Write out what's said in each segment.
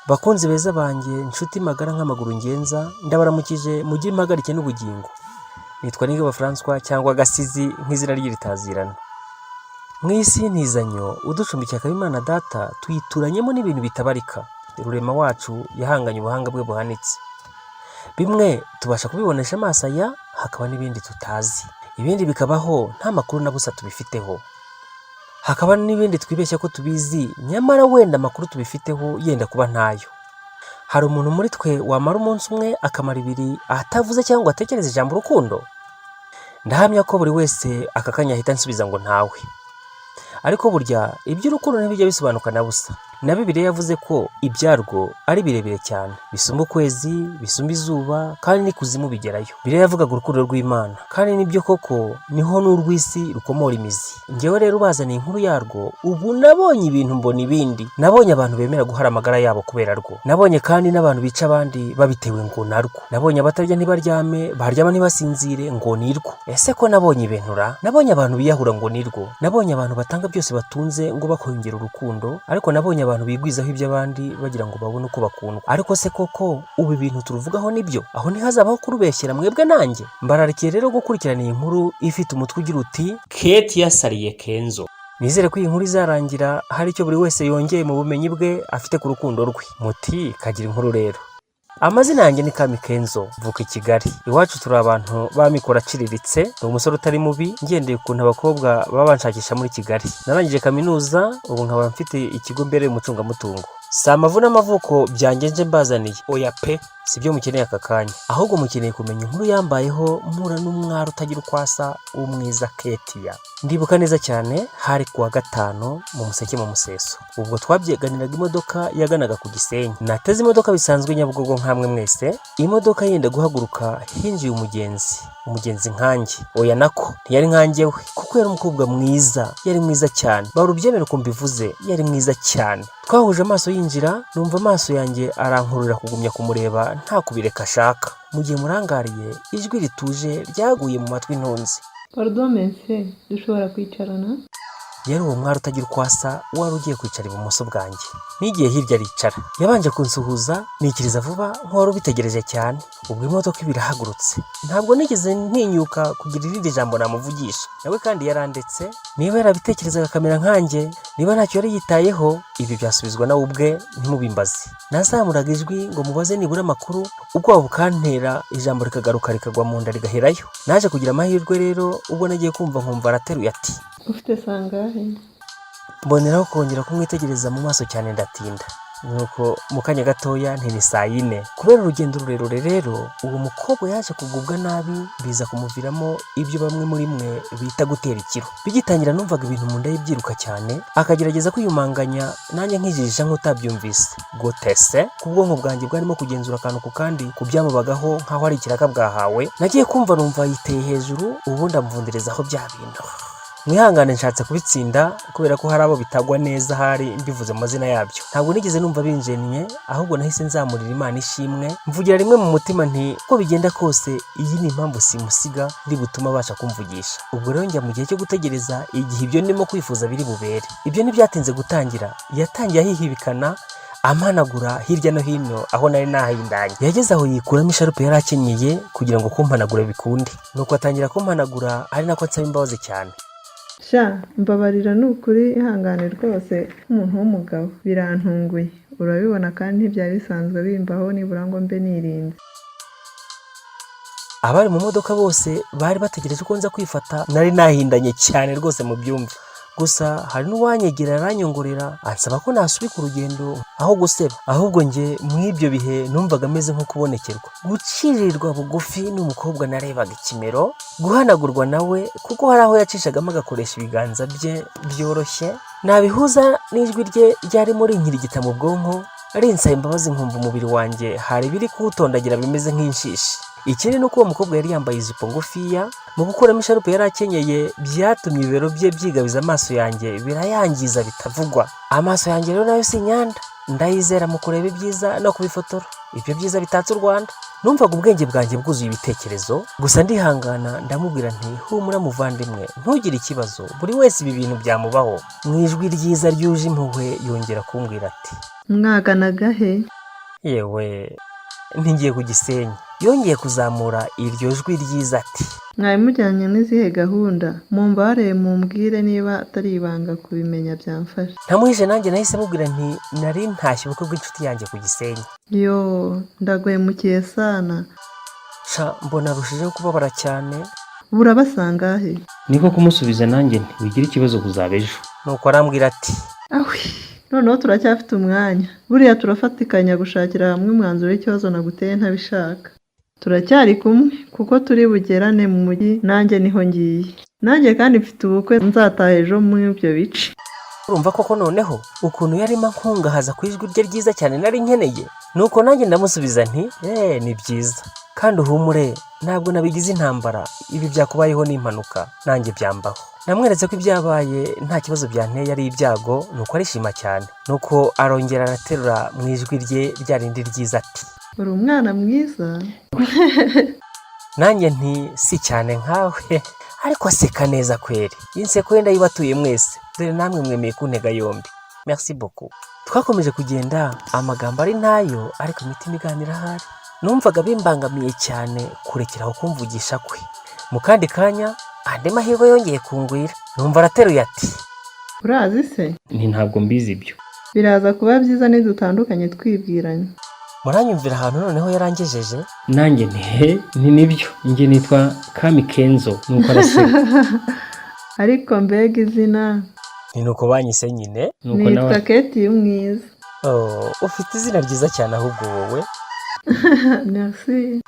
Bakunzi beza banjye, nshuti magara nk'amaguru ngenza, ndabaramukije, mugire impagarike n'ubugingo. Nitwa Nigaba Francois cyangwa Gasizi nk'izina ry'iritazirano. Mu isi y'intizanyo uducumbikiye akaba Imana Data, tuyituranyemo n'ibintu bitabarika. Rurema wacu yahanganye ubuhanga bwe buhanitse. Bimwe tubasha kubibonesha amaso aya, hakaba n'ibindi tutazi. Ibindi bikabaho nta makuru na busa tubifiteho. Hakaba n'ibindi twibeshya ko tubizi, nyamara wenda amakuru tubifiteho yenda kuba ntayo. Hari umuntu muri twe wamara umunsi umwe, akamara ibiri atavuze cyangwa atekereza ijambo urukundo? Ndahamya ko buri wese aka kanya ahita ansubiza ngo ntawe. Ariko burya iby'urukundo ntibijya bisobanuka na busa. Na Bibiliya yavuze ko ibyarwo ari birebire cyane, bisumba ukwezi, bisumba izuba, kandi n'ikuzimu bigerayo. Bibiliya yavugaga urukundo rw'Imana, kandi nibyo koko, niho n'urw'isi rukomora imizi. Njyewe rero ubazaniye inkuru yarwo, ubu nabonye ibintu mbona ibindi. Nabonye abantu bemera guhara amagara yabo kubera rwo. Nabonye kandi n'abantu bica abandi babitewe ngo narwo. Nabonye abatarya ntibaryame, baryama ntibasinzire ngo nirwo. Ese ko nabonye ibintu ra? Nabonye abantu biyahura ngo nirwo. Nabonye abantu batanga byose batunze ngo bakongera urukundo, ariko nabonye abantu bigwizaho iby'abandi bagira ngo babone uko bakundwa. Ariko se koko ubu ibintu turuvugaho nibyo? Aho ntihazabaho kurubeshyera mwebwe nanjye? Mbararikiye rero gukurikirana iyi nkuru ifite umutwe ugira uti: "Kate yasariye Kenzo". Nizere ko iyi nkuru izarangira hari icyo buri wese yongeye mu bumenyi bwe afite ku rukundo rwe. Muti kagira inkuru rero. Amazina yanjye ni Kami Kenzo, mvuka i Kigali. Iwacu turi abantu b'amikoro aciriritse, ni umusore utari mubi, ngendeye ukuntu abakobwa baba banshakisha muri Kigali. Narangije kaminuza, ubu nkaba mfite ikigo mbereye umucungamutungo. Si amavu n'amavuko byanjye nje mbazaniye, oya pe, si byo mukeneye aka kanya. Ahubwo mukeneye kumenya inkuru yambayeho mpura n'umwari utagira uko asa w'umwiza Ketia. Ndibuka neza cyane, hari ku wa gatanu mu museke mu museso. Ubwo twabyeganiraga imodoka yaganaga ku Gisenyi. Nateze imodoka bisanzwe Nyabugogo nkamwe mwese, imodoka yenda guhaguruka hinjiye umugenzi. Umugenzi nkanjye. Oya, nako ntiyari nkanjye we, kuko yari umukobwa mwiza, yari mwiza cyane. Bari ubyemere uko mbivuze, yari mwiza cyane. Twahuje amaso yinjira, numva amaso yanjye arankururira kugumya kumureba nta kubireka ashaka. Mu gihe murangariye, ijwi rituje ryaguye mu matwi ntunze. Pardon monsieur, dushobora kwicarana? Yari uwo mwari utagira uko asa wari ugiye kwicara ibumoso bwanjye. Nigiye hirya aricara. Yabanje kunsuhuza, nikiriza vuba nk'uwari ubitegereje cyane. Ubwo imodoka iba irahagurutse. Ntabwo nigeze ntinyuka kugira irindi jambo namuvugisha. Nawe kandi yarandetse, niba yarabitekerezaga akamera nkanjye, niba ntacyo yari yitayeho, ibi byasubizwa nawe ubwe, ntimubimbaze. Nazamuraga ijwi ngo mubaze nibura amakuru, ubwoba bukantera, ijambo rikagaruka rikagwa mu nda rigaherayo. Naje kugira amahirwe rero ubwo nagiye kumva nkumva arateruye ati: Ufite sangahe? Mboneraho kongera kumwitegereza mu maso cyane ndatinda. Nuko mu kanya gatoya nti ni saa yine. Kubera urugendo rurerure rero, uwo mukobwa yaje kugubwa nabi, biza kumuviramo ibyo bamwe muri mwe bita gutera ikiro. Bigitangira numvaga ibintu mu nda ye byiruka cyane, akagerageza kwiyumanganya, nanjye nkijijisha nk'utabyumvise. Gotese ku bwonko bwanjye bwarimo kugenzura akantu ku kandi ku byamubagaho nk'aho ari ikiraka bwahawe, nagiye kumva numva yiteye hejuru, ubundi amvunderezaho bya bintu. Mwihangane nshatse kubitsinda kubera ko hari abo bitagwa neza ahari mbivuze mu mazina yabyo. Ntabwo nigeze numva binjennye, ahubwo nahise nzamurira Imana ishimwe, mvugira rimwe mu mutima nti uko bigenda kose iyi ni impamvu simusiga iri butume abasha kumvugisha. Ubwo rero njya mu gihe cyo gutegereza igihe ibyo ndimo kwifuza biri bubere. Ibyo ntibyatinze gutangira, yatangiye ahihibikana ampanagura hirya no hino aho nari nahindanye. Yageze aho yikuramo isharupe yari akenyeye kugira ngo kumpanagura bikunde. Nuko atangira kumpanagura ari nako ansaba imbabazi cyane. Sha, mbabarira ni ukuri, ihangane rwose nk'umuntu w'umugabo birantunguye, urabibona, kandi ntibyari bisanzwe bimbaho nibura ngo mbe nirinze. Abari mu modoka bose bari bategereje ko nza kwifata, nari nahindanye cyane rwose mu byumva. Gusa hari n'uwanyegera aranyongorera ansaba ko nasubika urugendo aho guseba. Ahubwo njye muri ibyo bihe numvaga ameze nko kubonekerwa, gucirirwa bugufi n'umukobwa narebaga ikimero, guhanagurwa nawe, kuko hari aho yacishagamo agakoresha ibiganza bye byoroshye, nabihuza n'ijwi rye ryarimo rinkirigita mu bwonko rinsaba imbabazi, nkumva umubiri wanjye hari ibiri kuwutondagira bimeze nk'inshishi. Ikindi ni uko uwo mukobwa yari yambaye ijipo ngufiya, mu gukuramo isharupe yari akenyeye byatumye ibibero bye byigabiza amaso yanjye, birayangiza bitavugwa. Amaso yanjye rero nayo si inyanda, ndayizera mu kureba ibyiza no kubifotora, ibyo byiza bitatse u Rwanda. Numvaga ubwenge bwanjye bwuzuye ibitekerezo gusa, ndihangana ndamubwira nti: "Humura muvandimwe, ntugire ikibazo, buri wese ibi bintu byamubaho." Mu ijwi ryiza ryuje impuhwe yongera kumbwira ati: Mwaganaga he? Yewe, ntigiye ku Gisenyi. Yongeye kuzamura iryo jwi ryiza ati: Mwari mujyanye n'izihe gahunda? Mumbare mumbwire niba atari ibanga, kubimenya byamfasha. Ntamuhije, nanjye nahise mubwira nti nari ntashye ubukwe bw'inshuti yanjye ku Gisenyi. Yo, ndaguhemukiye sana. Sha, mbona arushijeho kubabara cyane. Burabasanga he? Niko kumusubiza nanjye nti: "Wigira ikibazo, kuzaba ejo." Nuko arambwira ati: Awi, noneho turacyafite umwanya. Buriya turafatikanya gushakira hamwe umwanzuro w'ikibazo naguteye ntabishaka. Turacyari kumwe kuko turi bugerane mu mujyi, nanjye niho ngiye. Nanjye kandi mfite ubukwe nzataha ejo muri ibyo bice. Urumva koko noneho ukuntu yarimo ankungahaza ku ijwi rye ryiza cyane nari nkeneye. Nuko nanjye ndamusubiza nti: "Eee, ni byiza, kandi uhumure, ntabwo nabigize intambara. Ibi byakubayeho ni impanuka, nanjye byambaho." Namweretse ko ibyabaye nta kibazo byanteye, ari ibyago. Nuko arishima cyane, nuko arongera araterura mu ijwi rye rya rindi ryiza ati: Uri umwana mwiza. Nanjye nti: "Si cyane nkawe." Ariko aseka neza kweri. Inseko ye ndayibatuye mwese, dore namwe mwemeye kuntega yombi, merci beaucoup. Twakomeje kugenda, amagambo ari ntayo, ariko imitima iganira. Ahari numvaga bimbangamiye cyane kurekeraho kumvugisha kwe. Mu kandi kanya andi mahirwe yongeye kungwira, numva arateruye ati: Urazi se? Nti: "Ntabwo mbizi ibyo." Biraza kuba byiza nidutandukanye twibwiranye. Muranyumvira ahantu noneho yarangejeje. Nanjye nti: "He, ni nibyo, njye nitwa Kami Kenzo." Nuko araseka. Ariko mbega izina! Ni nuko banyise nyine. Nuko nawe Nitwa Keti mwiza. Oh, ufite izina ryiza cyane ahubwo wowe. Merci.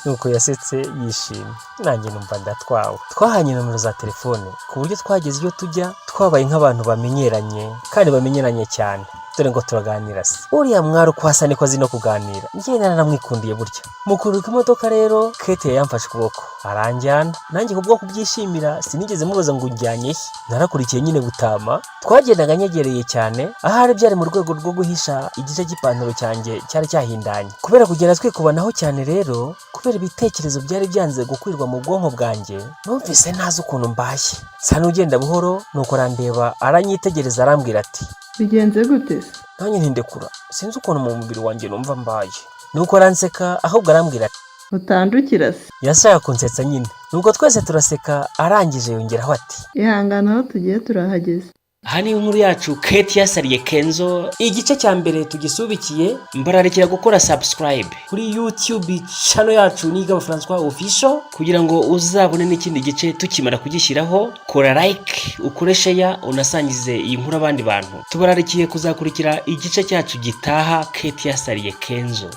Nuko yasetse yishimye, nanjye numva ndatwawe. Twahanye nomero za telefone, ku buryo twageze iyo tujya twabaye nk'abantu bamenyeranye, kandi bamenyeranye cyane. Dore ngo turaganira se! Uriya mwari uko asa niko azi no kuganira. Njye naramwikundiye burya. Mu kuruka imodoka rero, Kate yamfashe ukuboko aranjyana. Nanjye kubwo kubyishimira sinigeze mubaza ngo unjyanye he, narakurikiye nyine butama. Twagendaga nyegereye cyane, ahari byari mu rwego rwo guhisha igice cy'ipantaro cyanjye cyari cyahindanye kubera kugenda twikubanaho cyane. Rero kubera ibitekerezo byari byanze gukwirwa mu bwonko bwanjye, numvise ntazi ukuntu mbaye, nsa n'ugenda buhoro. Nuko arandeba, aranyitegereza, arambwira ati: Bigenze gute se? Nanjye ntindekura, sinzi ukuntu mu mubiri wanjye numva mbaye. Nuko aranseka, ahubwo arambwira ati: Utandukira se? Yashaka kunsetsa nyine, nuko twese turaseka. Arangije yongeraho ati: Ihangane, aho tugiye turahageze. Aha niyo inkuru yacu Kate yasariye Kenzo igice cya mbere tugisubikiye. Mbararikira gukora subscribe kuri YouTube channel yacu Nigaba Francois Official, kugira ngo uzabone n'ikindi gice tukimara kugishyiraho. Kora like, ukore share, unasangize iyi nkuru abandi bantu. Tubararikiye kuzakurikira igice cyacu gitaha, Kate yasariye Kenzo.